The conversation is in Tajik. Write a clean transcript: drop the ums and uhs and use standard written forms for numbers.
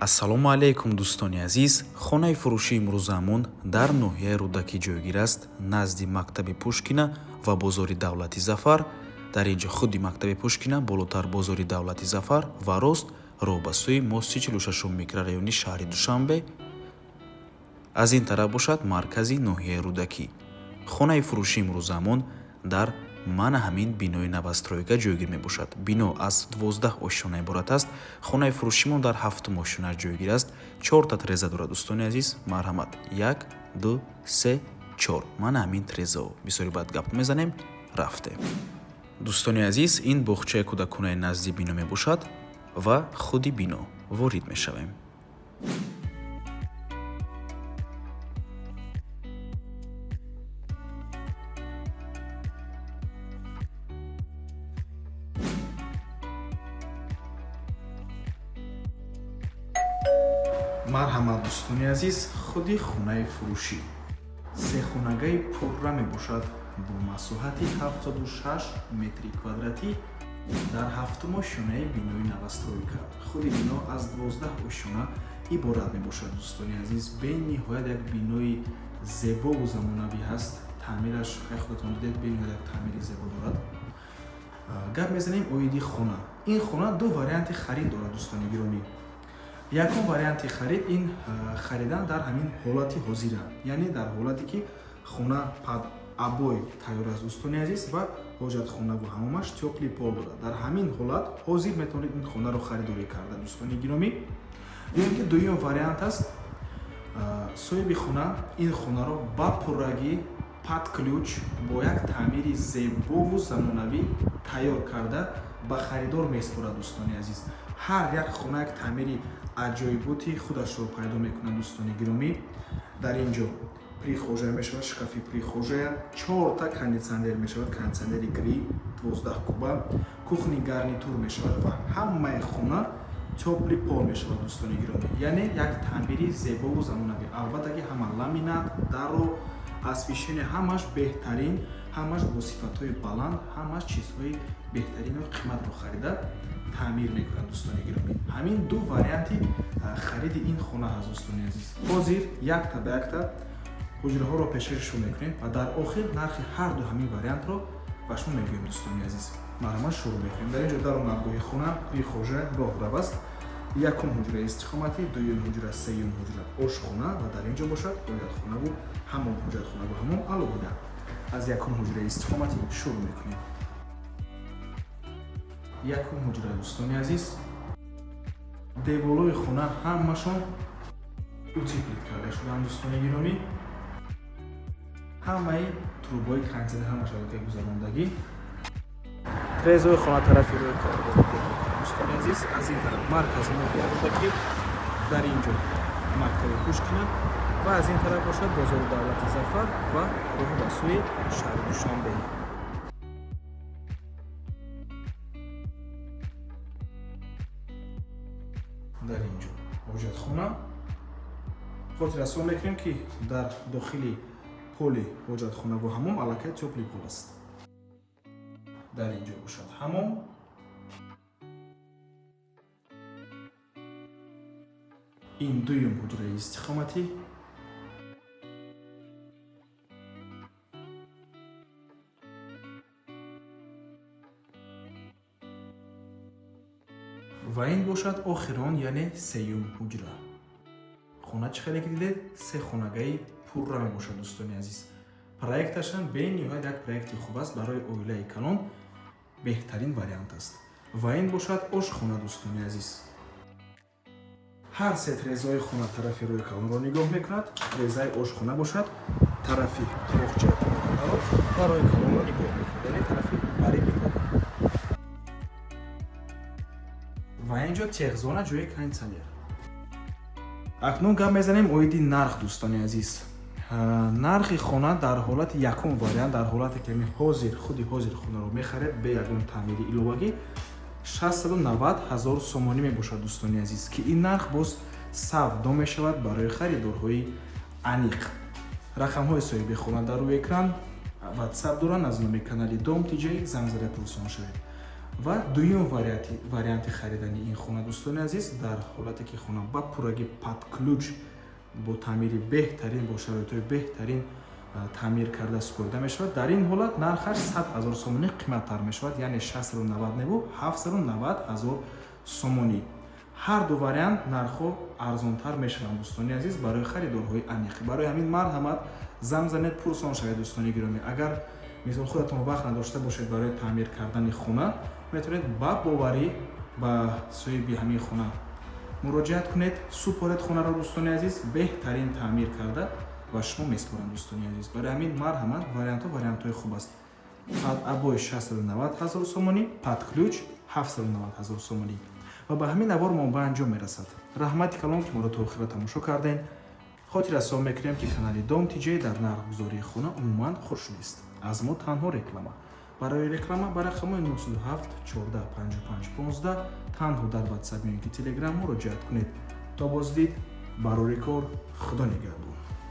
Ассалому алайкум, дӯстони азиз. Хонаи фурӯшии имрӯзаамон дар ноҳияи Рӯдакӣ ҷойгир аст, назди мактаби Пушкина ва бозори давлати Зафар. Дар ин ҷо худи мактаби Пушкина, болотар бозори давлати Зафар ва рост роҳ ба сӯи мости 46 микрорайони шаҳри Душанбе. Аз ин тараф бошад маркази ноҳияи Рӯдакӣ. Хонаи фурӯшии имрӯзаамон дар мана ҳамин бинои новостройка ҷойгир мебошад. Бино аз 12 ошёна иборат аст. Хонаи фурӯшимон дар ҳафтум ошёна ҷойгир аст. Чорта треза дорад, дӯстони азиз. Марҳамат, як, ду, се, чор, мана ҳамин трезао. Бисёри баъд гап мезанем, рафтем. Дӯстони азиз, ин боғчаи кӯдаконаи назди бино мебошад ва худи бино ворид мешавем. Марҳамат, дӯстони азиз, худи хонаи фурӯшӣ сехонагаи пурра мебошад бо масоҳати 76 метри квадратӣ дар ҳафтум ошёнаи бинои новостройка. Худи бино аз 12 ошёна иборат мебошад. Дӯстони азиз, бениҳоят як бинои зебову замонавӣ ҳаст. Таъмираш хай худатон дидед, бениҳоят як таъмири зебо дорад. Гап мезанем оиди хона. Ин хона ду варианти харид дорад, дӯстони гиромӣ. Якум варианти харид ин харидан дар ҳамин ҳолати ҳозира, яъне дар ҳолате ки хона под обой тайёр аст, дӯстони азиз, ва ҳоҷатхонаву ҳамомаш тёплый пол дорад. Дар ҳамин ҳолат ҳозир метавонед ин хонаро харидорӣ карда, дӯстони гиромӣ. Ё ин ки дуюм вариант аст: соҳиби хона ин хонаро ба пуррагӣ под ключ бо як таъмири зебову замонавӣ тайёр карда ба харидор месупорад. Дӯстони азиз, ҳар як хона як таъмири аҷоиботи худашро пайдо мекунад. Дӯстони гиромӣ, дар ин ҷо прихожая мешавад, шкафи прихожая, чорта кондитсионер мешавад, кондитсионери Гри 12 куба, кухонный гарнитур мешавад ва ҳамаи хона тёплый пол мешавад, дӯстони гиромӣ. Яъне як таъмири зебову замонавӣ. Албатта ки ҳама ламинат, дару освещение ҳамаш беҳтарин, ҳамаш бо сифатҳои баланд, ҳамаш чизҳои беҳтарину қиматро харида таъмир мекунанд. Дӯстони гиромӣ, ҳамин ду варианти хариди ин хона ҳаст. Дӯстони азиз, ҳозир якта ба якта ҳуҷраҳоро пешкаши шумо мекунем ва дар охир нархи ҳарду ҳамин вариантро ба шумо мегӯем. Дӯстони азиз, марҳамат, шурӯъ мекунем. Дар ин ҷо даромадгоҳи хона, прихожая, роҳрав аст. Якум ҳуҷраи истиқоматӣ, дуюм ҳуҷра, сеюм ҳуҷра, ошхона ва дар ин ҷо бошад ҳоҷатхонаву ҳамом, ҳоҷатхонаву ҳамом алоҳида. Аз якум ҳуҷраи истиқоматӣ шурӯъ мекунем. Якум ҳуҷра, дӯстони азиз, деволои хона ҳамашон утеплить карда шудаанд. Дӯстони гиромӣ, ҳамаи трубои кондитсионер ҳамаш аллакай гузарондагӣ. Трезои хона тарафи рӯи дӯстони азиз, аз ин тараф маркази ноҳия Рӯдакӣ, дар ин ҷо мактаби Пушкина ва аз ин тараф бошад бозори давлати Зафар ва роҳ ба сӯи шаҳри Душанбе. Дар ин ҷо ҳоҷатхона. Хотиррасон мекунем, ки дар дохили поли ҳоҷатхонаву ҳамом аллакай тёплый пол аст. Дар ин ҷо бошад ҳамом. Ин дуюм ҳуҷраи истиқоматӣ. Ва ин бошад охирон, яъне сеюм ҳуҷра. Хона, чӣ хеле ки дидед, се хонагаи пурра мебошад. Дӯстони азиз, проекташам бениҳоят як проекти хуб аст, барои оилаи калон беҳтарин вариант аст. Ва ин бошад ошхона. Дӯстони азиз, ҳар се трезаи хона тарафи рӯи калонро нигоҳ мекунад. Трезаи ошхона бошад тарафи боғчаи кӯдаконаро ва рӯи калонро нигоҳ мекунад, яъне тарафи бари биноро. Ва ин ҷо техзона, ҷои кондитсионер. Акнун гап мезанем оиди нарх. Дӯстони азиз, нархи хона дар ҳолати якум вариант, дар ҳолате ки ҳозир, худи ҳозир хонаро мехаред бе ягон таъмири иловагӣ, 690 ҳазор сомонӣ мебошад, дӯстони азиз, ки ин нарх боз савдо мешавад барои харидорҳои аниқ. Рақамҳои соҳиби хона дар рӯи экран, Ватсап доранд. Аз номи канали Дом Тиҷай занг зада пурсон шавед. Ва дуюм варианти харидани ин хона, дӯстони азиз, дар ҳолате ки хона ба пуррагӣ под ключ, бо таъмири беҳтарин, бо шароитҳои беҳтарин таъмир карда супорида мешавад, дар ин ҳолат нархаш 100 ҳазор сомонӣ қиматтар мешавад, яъне 690 неву 790 ҳазор сомонӣ. Ҳар ду вариант нархҳо арзонтар мешаванд, дӯстони азиз, барои харидорҳои аниқ. Барои ҳамин марҳамат, занг занед, пурсон шавед, дӯстони гиромӣ. Агар, мисол, худатон вақт надошта бошед барои таъмир кардани хона, метавонед ба боварӣ ба соҳиби ҳамин хона муроҷиат кунед, супоред хонаро, дӯстони азиз, беҳтарин таъмир карда ва шумо месупоранд, дӯстони азиз. Барои ҳамин марҳамат, вариантҳо вариантҳои хуб аст: под обои 690 ҳазор сомонӣ, под ключ 790 ҳазор сомонӣ. Ва ба ҳамин навор мо ба анҷом мерасад. Раҳмати калон, ки моро то охира тамошо кардем. Хотиррасон мекунем, ки канали Дом Тиҷей дар нархгузории хона умуман хуш нест. Аз мо танҳо реклама. Барои реклама ба рақамҳои 907 14 55 15 танҳо дар Ватсап ё ин ки Телеграм муроҷиат кунед. То боздид, барори кор, Худо нигаҳбон.